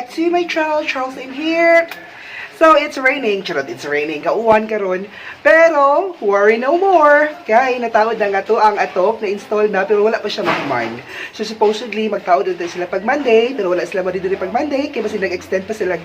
back to my channel. Charles in here. So, it's raining. Charot, it's raining. Gauwan karon. Pero, worry no more. Kay, nataod na nga to ang atop na-install na, pero wala pa siya mahuman. So, supposedly, magtaod na sila pag Monday, pero wala sila madidiri pag Monday, kaya basi nag-extend pa sila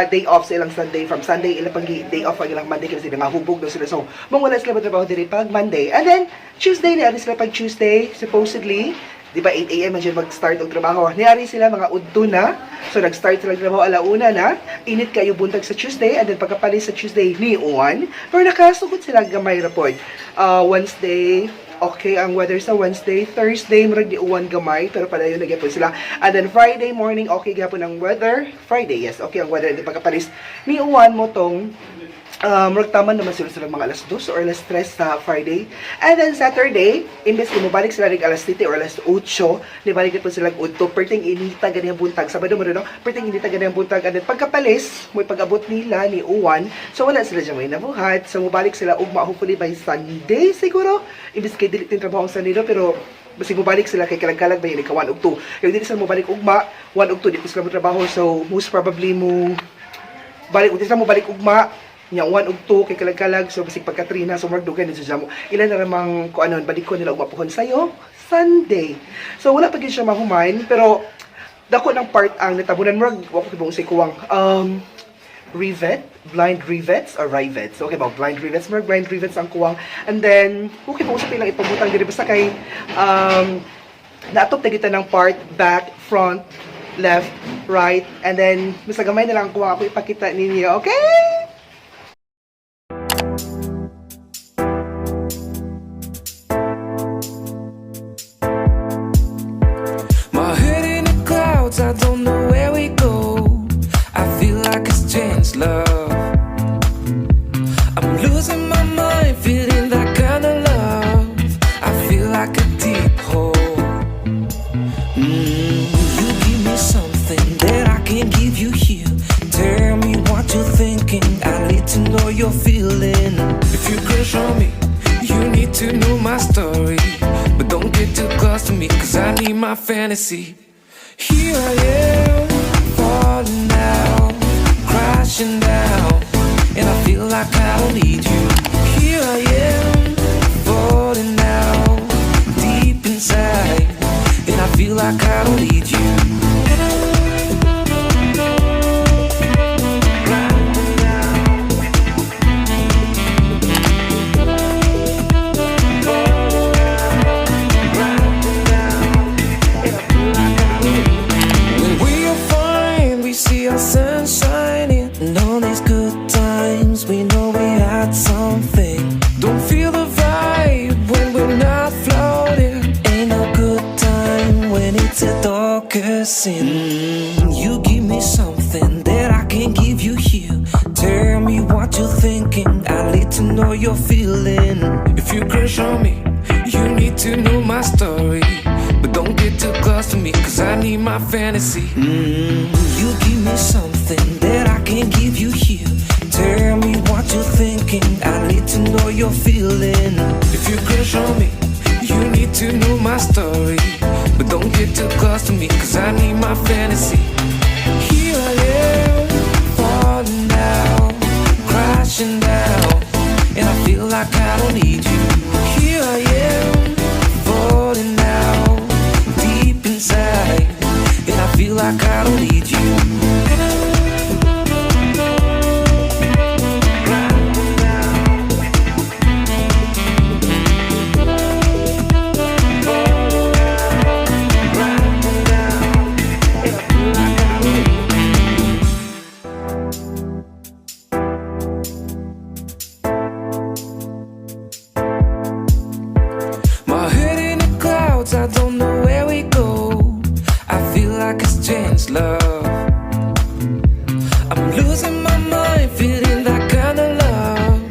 day off sa ilang Sunday. From Sunday, ilang pang day off ang ilang Monday, kaya sila nga hubog daw sila. So, mong wala sila matrabaho diri pag Monday. And then, Tuesday, niari sila pag Tuesday, supposedly, di ba 8 a.m. man siya mag-start og trabaho. Niari sila mga udto na. So nag-start sila og trabaho alauna na. Init kayo buntag sa Tuesday and then pagkapalis sa Tuesday ni uwan. Pero nakasugod sila gamay ra pod. Wednesday, okay ang weather sa Wednesday. Thursday, murag di uwan gamay, pero padayon na gyapon sila. And then Friday morning, okay gyapon ang weather. Friday, yes, okay ang weather. And then pagkapalis ni uwan mo tong murag tama naman sila mga alas 2 or alas 3 sa Friday. And then Saturday, imbes kung mobalik sila rig alas 7 or alas 8, nibalik na po sila udto, perting inita ganyan buntag. Sabado mo rin, no? Perting inita ganyan buntag. And then pagkapalis, may pag-abot nila ni uwan, so wala sila dyan may nabuhat. So mobalik sila ugma hopefully by Sunday siguro. Imbes kay dili tin trabaho ang Sunday, no? Pero basig mobalik sila kay kalag-kalag ba yun, ika 1 ug 2. Kaya dili sila mobalik ugma, 1 ug 2 di po sila mo trabaho. So most probably mo balik uti sila mo balik ugma nya 1 ug 2 kay kalag-kalag, so basig pagka 3 na, so murag dugay ni sa mo ilan na ramang ko ano balik ko nila ugma puhon sayo Sunday. So wala pa gyud siya mahuman, pero dako ng part ang natabunan. Murag wa ko kibong say kuwang rivet, blind rivets or rivets. Okay ba? Blind rivets, murag blind rivets ang kuwang. And then, okay ba usap ilang ipabutang diri, basta kay naatop na kita ng part, back, front, left, right, and then basta gamay na lang ang kuwang ako ipakita ninyo. Okay? My head in the clouds, I don't know where we go. I feel like it's changed love. I'm losing my mind, feeling that kind of love. I feel like a deep hole. You give me something that I can't give you here. Tell me what you're thinking. I need to know your feeling. If you crush on me, you need to know my story. But don't get too close to me, 'cause I need my fantasy. Here I am, falling down, crashing down, and I feel like I don't need you. Here I am, falling down, deep inside, and I feel like I don't need you. When we are fine, we see our sun shining. And all these good times, we know we had something. Don't feel the vibe when we're not floating. Ain't no good time when it's a darker sin. You give me something that I can't give you here. Tell me what you're thinking. I need to know your feeling. If you crush on me, you need to know my story. But don't get too close to me, 'cause I need my fantasy. You give me something that I can't give you here. Tell me what you're thinking. I need to know your feeling. If you crush on me, you need to know my story. But don't get too close to me, 'cause I need my fantasy. Here I am, falling down, crashing down, and I feel like I don't need you. Here I am, falling down, deep inside, and I feel like I don't need you. My head in the clouds, I don't know where we go. I feel like it's changed love. I'm losing my mind, feeling that kind of love.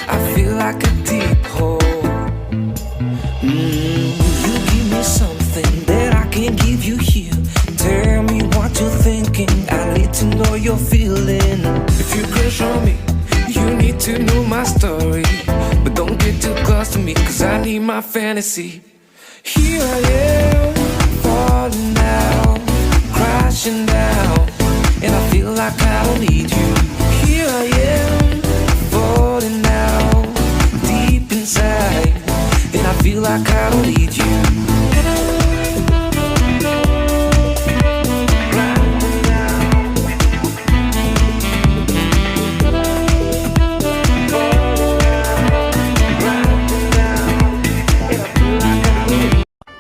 I feel like a deep hole. You give me something that I can't give you here. Tell me what you're thinking. I need to know your feeling. If you crush on me, you need to know my story. But don't get too close to me, 'cause I need my fantasy. Here I am, falling down, crashing down, And I feel like I don't need you. Here I am, falling now, deep inside. And I feel like I don't need you. Right now.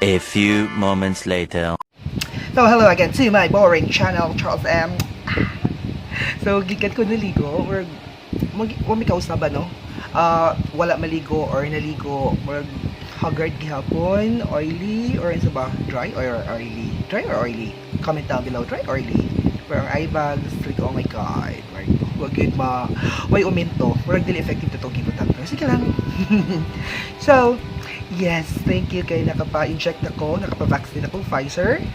A few moments later. So, hello again to my boring channel, Charles M. So, gikan ko naligo, or mag, wa mi kausaba, no? Wala maligo or naligo, or haggard gihapon, oily, or ano ba? Dry or oily? Dry or oily? Comment down below, dry or oily? Pero ang eye bags, like, oh my God, like, wag yun ma, way uminto, murag dili effective to gibutang. Pero sige lang. So, yes, thank you kay nakapa-inject ako, nakapa-vaccine ako, Pfizer.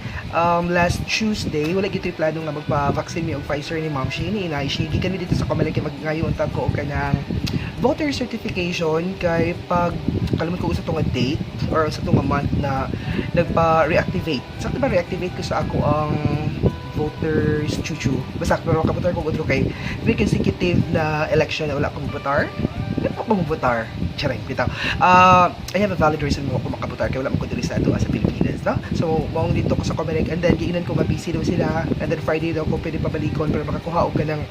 Last Tuesday, wala gito'y plano nga magpa-vaccine mi og Pfizer ni Ma'am Shi, ni Inay Shi. Gikan mi dito sa Comelec kay magngayon ta ko og kanang voter certification kay pag kalimot ko sa tunga date or sa tunga month na nagpa-reactivate. Sakto ba reactivate ko sa ako ang voters chuchu. Basta pero makabotar ko otro kay three consecutive na election na wala akong botar. Wala pa akong botar. Charing, bitaw. I have a valid reason mo ako makabotar kay wala man ko diri sa ato sa Pilipinas, no? So, maong dito ko sa Comelec and then giingnan ko nga busy daw sila and then Friday daw ko pwede pabalikon para makakuha og kanang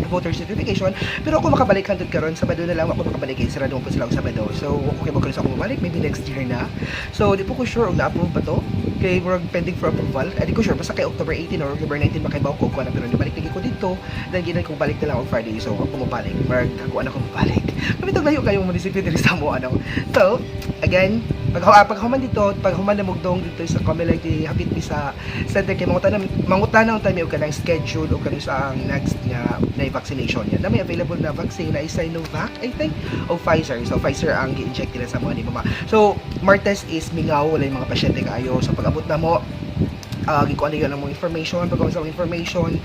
voter certification. Pero ako makabalik hantod karon Sabado na lang ako makabalik kay sarado po sila og Sabado. So, ako kay magkaroon sa ako mabalik maybe next year na. So, di po ko sure og na-approve ba to. Kay murag pending for approval. Ay, di ko sure basta kay October 18 or October 19 makaibaw ko ko na pero nibalik lagi ko dito. Then ginan ko balik na lang og Friday. So, ako mabalik. Murag ako na ko mabalik. Kami layo kayo munisipyo diri sa mo ano. So, again, pag human dito, pag human na mugdong dito sa Comelec, di hapit mi sa center kay mangutan na tayo og kanang schedule o kanang sa ang next nga na vaccination niya. Na may available na vaccine na is Sinovac, I think, o Pfizer. So Pfizer ang gi-inject nila sa mga ni mama. So Martes is mingaw, wala yung mga pasyente kaayo. So pag abot na mo, gikuan na yun ang mga information, pag sa mga information,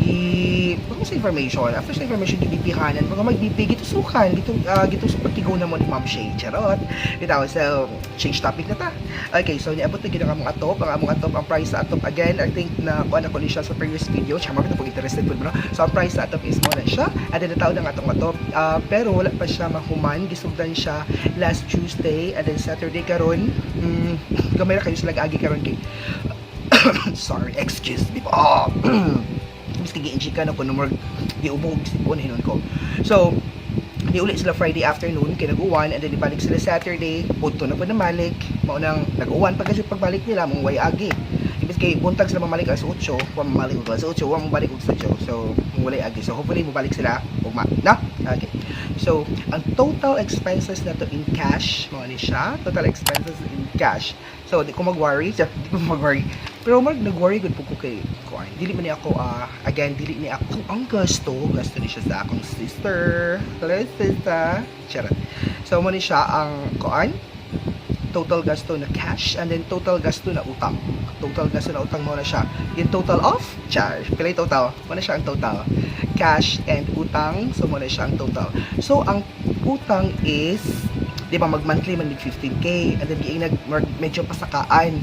gi pag sa information, after sa information, gibibihanan, pag mag-BP, gitusukan, gitusok pagkigo na mo ni Ma'am Shay, charot. Bitaw, so, change topic na ta. Okay, so, niabot na gid ang among atop, ang among atop, ang price sa atop, again, I think na, kuan ako ni siya sa previous video, tsaka mga pag interested po mo, no? So, ang price sa atop is mo na siya, and then, nataon ang atong atop, pero wala pa siya mahuman, gisugdan siya last Tuesday, and then Saturday karon, gamay ra kayo sila agi karon kay sorry, excuse me po. Oh. Miski gi-inject ka na ko no di ubo og sipon hinon ko. So, di uli sila Friday afternoon kay nag-uwan and then ibalik sila Saturday, udto na po na malik. Mao nang nag-uwan pag kasi pagbalik nila mong way agi. Ibig kay buntag sila mamalik alas 8, wa mamalik og alas 8, wa mabalik og 8. So, walay agi. So, hopefully mobalik sila ugma. Na? Okay. So, ang total expenses na to in cash, mao ni siya, total expenses in cash. So, di ko mag-worry, di ko mag-worry. Pero nag-worry gud po ko kay kuan. Dili man ni ako again dili ni ako ang gasto, gasto ni siya sa akong sister. Hello, sister. Charot. So mo ni siya ang kuan total gasto na cash and then total gasto na utang. Total gasto na utang mo na siya. Yung total of charge. Pila yung total? Mo na siya ang total. Cash and utang. So mo na siya ang total. So ang utang is di ba mag monthly man mig 15K and then giinag medyo pasakaan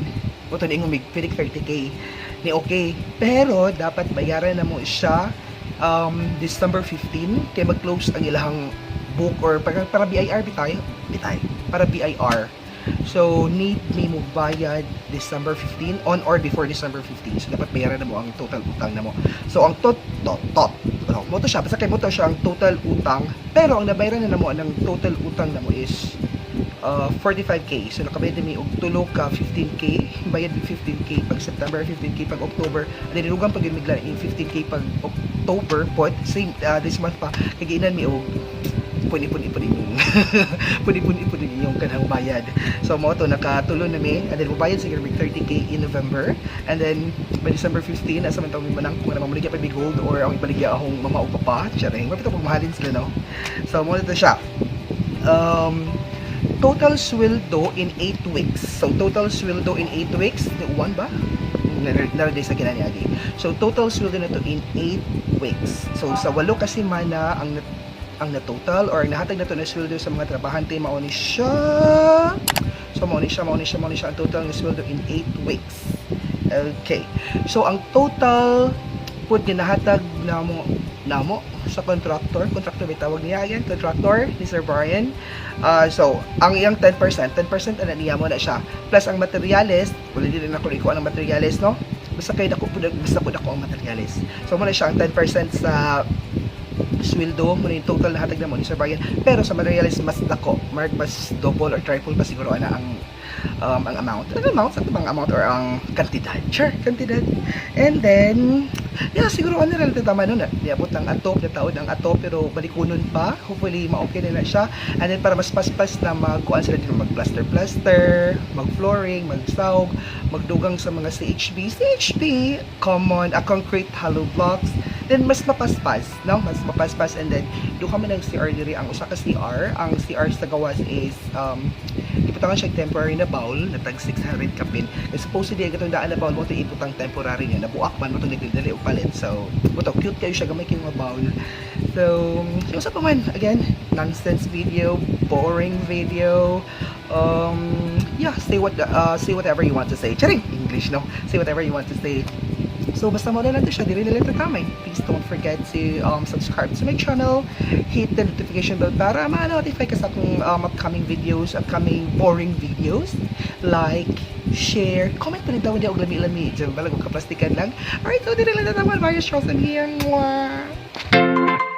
mo to ni mig pilik 30K ni okay pero dapat bayaran na mo siya December 15 kay mag-close ang ilahang book or para BIR bitay bitay para BIR. So, need me mo bayad December 15 on or before December 15. So, dapat bayaran na mo ang total utang na mo. So, ang tot, tot, tot, ano, mo to siya, basta kay mo to siya ang total utang. Pero, ang nabayaran na mo, ang total utang na mo is 45K. So, nakabayad na mi og tulo ka 15K. Bayad mi 15K pag September, 15K pag October. And then, nilugang pag yun migla yung 15K pag October pod, same, this month pa, kagiinan mi og ipon-ipon-ipon inyong pun-ipon-ipon inyong kanang bayad. So mo to nakatulo na mi and then mobayad siguro mig 30K in November and then by December 15 asa man tawag manang kung na mabaligya pa mi gold or ang ibaligya akong mama o papa, charing. Mapito pagmahalin sila, no. So mo to siya. Total sweldo in 8 weeks. So total sweldo in 8 weeks, the one ba? Naraday sa kinani agi. So total sweldo na to in 8 weeks. So sa walo ka semana ang na total or nahatag na to na sweldo sa mga trabahante mao ni siya. So mao ni siya, mao ni siya, mao ni siya ang total nga sweldo in 8 weeks. Okay. So ang total Pud nga nahatag namo sa contractor, contractor may tawag niya again, contractor ni Sir Brian. So, ang iyang 10%, 10% ana niya mo na siya. Plus ang materyales, wala din na ako ikuha ang materyales, no? Basta kay dako pud, basta pud ako ang materyales. So mo na siya ang 10% sa sweldo mo na yung total na hatag na mo ni Sir Brian. Pero sa materials mas dako, mark mas double or triple pa siguro ana ang amount. Ang amount sa bang amount or ang kantidad. Sure, kantidad. And then, yeah, siguro ano rin tama nun. Niabot ang atop, nataod ang atop, pero balikunon pa. Hopefully, ma-okay na na siya. And then, para mas paspas na magkuan sila din, mag-plaster-plaster, mag-flooring, mag-sawg, magdugang sa mga CHB. CHB, common, a concrete hollow blocks. Then, mas mapaspas, no? Mas mapaspas. And then, do kami ng CR diri. Ang usa ka CR, ang CR sa gawas is, ibutangan siya temporary na bowl na tag 600 kapin. Kaya supposedly ang katong daan na bowl mo ito ibutang temporary niya. Nabuak man mo itong dali og palit. So, buto cute kayo siya, gamay kayo nga bowl. So, sa pa man, again, nonsense video, boring video. Yeah, say whatever you want to say. Charing, English, no? Say whatever you want to say. So, basta mo na lang to siya, diri na lang ito tamay. Please don't forget to subscribe to my channel, hit the notification bell para ma-notify ka sa akong upcoming videos, upcoming boring videos. Like, share, comment pa rin daw hindi og lami-lami. Diyan balag ka plastikan lang. Alright, so diri lang na naman. Marius Charles here. Mwah!